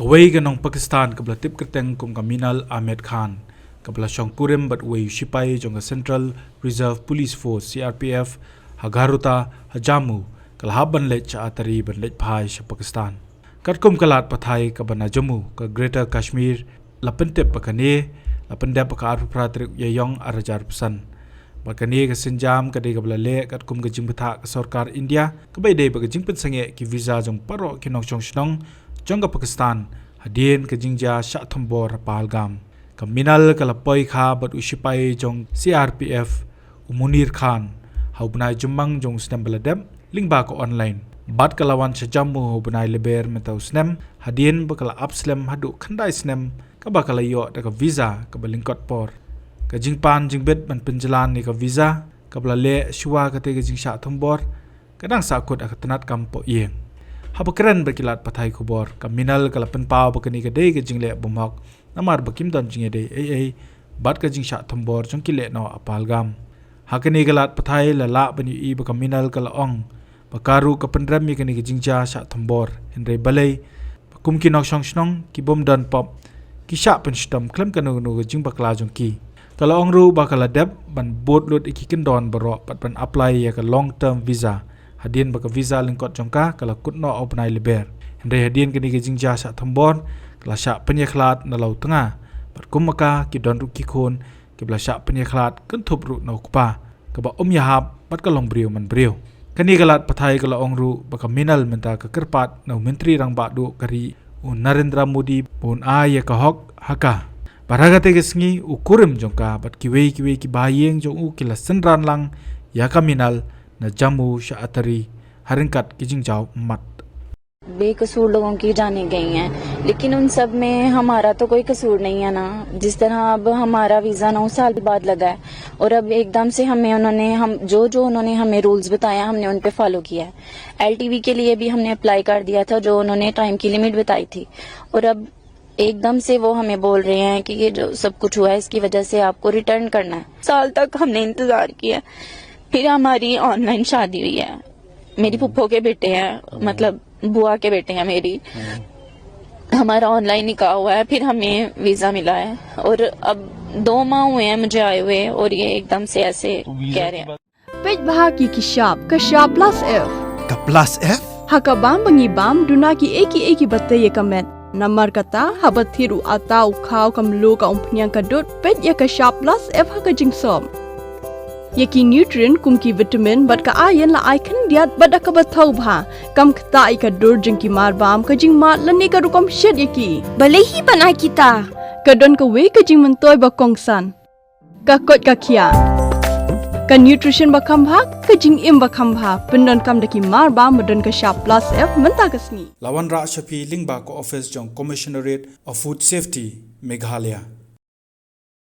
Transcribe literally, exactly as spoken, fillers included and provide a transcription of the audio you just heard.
Wei ka nong Pakistan kaba la tip kyrteng kum ka Minal Ahmed Khan, kaba la shong kurim bad wei u shipai jong ka Central Reserve Police Force, C R P F, ha Gharuta, ha Jammu, ka la hap ban leit sha Attari ban leit phai sha Pakistan. Katkum ka lad pathai kaba na Jammu ka Greater Kashmir, la pyntip ba kane la pyndep ha ka arphew phra tarik Ïaïong arhajar arphew san. Bad kane ka sienjam ka dei kaba la leh katkum ka jingbthah ka sorkar India, kaba ïadei bad ka jingpynsangeh ki visa jong baroh ki nongshong shnong jong ka Pakistan hadien ka jingjia shah thombor ha Pahalgam. Ka Minal ka la poi kha bad u shipai jong C R P F, u Munir Khan, ha u bnai Jymmang jong u snem ba la dep lyngba ka online. Bad ka la wan sha Jammu ha u bnai Lber mynta u snem, hadien ba ka la ap slem haduh khyndai snem, kaba ka la ïoh da ka visa kaba lyngkot por. Ka jingpan jingbit ban pynjlan ïa ka visa kaba la leh shuwa kata ka jingshah thombor, ka dang sahkut ha ka tnat kam poh ïing. Haba kren bad ki lad pathai khubor, ka Minal ka la pynpaw ba kane ka dei ka jingleh bymhok, namar ba kim don jingïadei ei ei bad ka jingshah thombor jong ki lehnoh ha Pahalgam. Ha kane ka lad pathai la lah ban ïohi ba ka Minal ka la ong ba ka ruh ka pynrem ïa kane ka jingjia shah thombor, hynrei balei ba kum ki nongshong shnong ki bym don pop, ki shah pynshitom khlem kano kano ka jingbakla jong ki. Ka la ong ruh ba ka la dep ban bud lut ïa ki kyndon baroh bad ban apply ïa ka long term visa, hadien ba ka visa lyngkot jong ka ka la kut noh ha u bnai Lber. Hynrei hadien kane ka jingjia shah thombor, ka la shah pynïakhlad na la u tnga. Bad kum ma ka ki don ruh ki khun kiba la shah pynïakhlad, kynthup ruh na u kpa, kaba um ïahap bad ka long briew man briew. Kane ka lad pathai ka la ong ruh ba ka Minal mynta ka kyrpad na u Myntri Rangbah Duh ka ri, u Narendra Modi, ba un ai ïa ka hok ha ka. Bad ha kata ka sngi u kurim jong ka bad kiwei kiwei ki bahaïing jong u ki la synran lang ïa ka Minal na Jammu sha Attari ha ryngkat ki jingjaw ummat. बेकसूर लोगों की जानें गई हैं, लेकिन उन सब में हमारा तो कोई कसूर नहीं है ना। जिस तरह अब हमारा वीज़ा नौ साल बाद लगा है और अब एकदम से हमें उन्होंने, हम जो जो उन्होंने हमें रूल्स बताए हैं, हमने उन पे फॉलो किया है। एलटीवी के लिए भी हमने अप्लाई कर दिया था, जो उन्होंने टाइम की लिमिट बताई थी, और अब एकदम से वो हमें बोल रहे हैं कि ये जो सब कुछ हुआ है, इसकी वजह से आपको रिटर्न करना है। साल तक हमने इंतजार किया, फिर हमारी ऑनलाइन शादी हुई है। मेरी फूफो के बेटे हैं, मतलब बुआ के बेटे हैं मेरी। हमारा ऑनलाइन निकाह हुआ है, फिर हमें वीजा मिला है, और अब दो माह हुए हैं मुझे आए हुए, और ये एकदम से ऐसे कह रहे हैं। Peit bha ki ki shap ka shap plus F. Ka plus F? Ha ka bam ba ngi bam duna ki eki eki ba tei ïa ka met. Namar kata haba thied u ata u khaw ka mluh ka umphniang ka dud, peit ïa ka shap plus F ha ka jingsop. Ïa ki nutrient kum ki vitamin bad ka iron la ai khyndiat bad da kaba thaw bha. Kam ktah ïa ka dur jong ki mar bam, ka jingmad lane ka rukom shet ïa ki. Balei hi ban ai kita? Ka don kawei ka jingmyntoi ba kongsan. Ka koit ka khiah. Ka nutrition ba kham bha, ka jingim ba kham bha, pyndonkam da ki mar bam ba don ka shap plus F mynta ka sngi. La wanrah sha phi lyngba ka office jong Commissionerate of Food Safety, Meghalaya.